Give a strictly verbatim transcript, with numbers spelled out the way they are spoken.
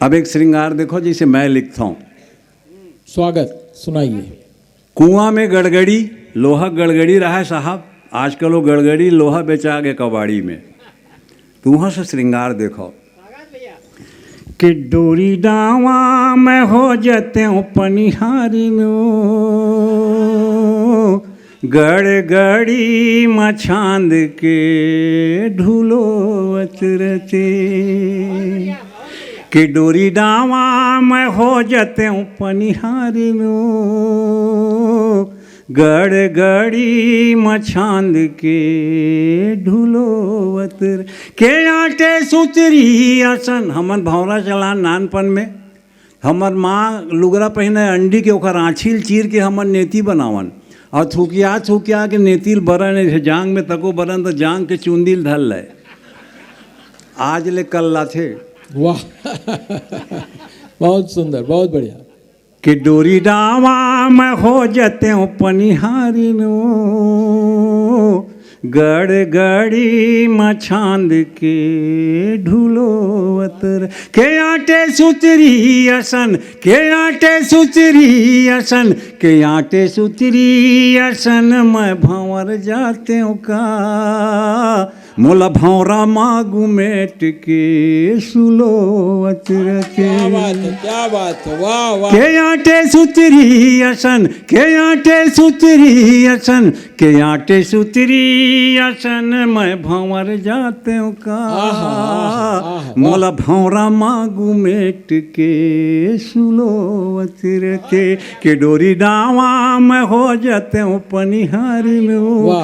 अब एक श्रृंगार देखो, जैसे मैं लिखता हूँ। स्वागत, सुनाइए। कुआं में गड़गड़ी, लोहा गड़गड़ी रहा है साहब, आजकल वो गड़गड़ी लोहा बेचा के कबाड़ी में। तुहा से श्रृंगार देखो। कि डोरी डावा मैं हो जते पनिहारिनो, गड़गड़ी मछांद के ढुलोवत रते। कि डोरी डावा मैं हो जते पनिहारिनो, गड़गड़ी मछांद के ढुलोवत रते। के आटे सुतरी असन। हमन भौरा चला नानपन में, हमर माँ लुगरा पहिने अंडी के ओकर आँछी ल चीर के हमन नेती बनावन, और थुकिया थुकिया के नेती ल बरन, जांग में तको बरन तो जांग के चुंदी ल धर ले। आज ले कल लाथे। वाह। बहुत सुंदर, बहुत बढ़िया। कि डोरी डावा मैं हो जते पनिहारिनो, गड़गड़ी मछांद के ढुलोवत रते। के आटे सुतरी असन, के आटे सुतरी असन, के आटे सुतरी असन मैं भंवर जाते का। मोला भौरा मा गुमेट के सुलोवत रते। क्या बात है, क्या बात है, वाह वाह। के आटे सुतरी असन, के आटे सुतरी असन, के आटे सुतरी असन मैं भंवर जाते का। आहा, आहा, आहा, वाह। मोला भौरा मा गुमेट के सुलोवत रते। के डोरी डावा मैं हो जते पनिहारिनो, वाह।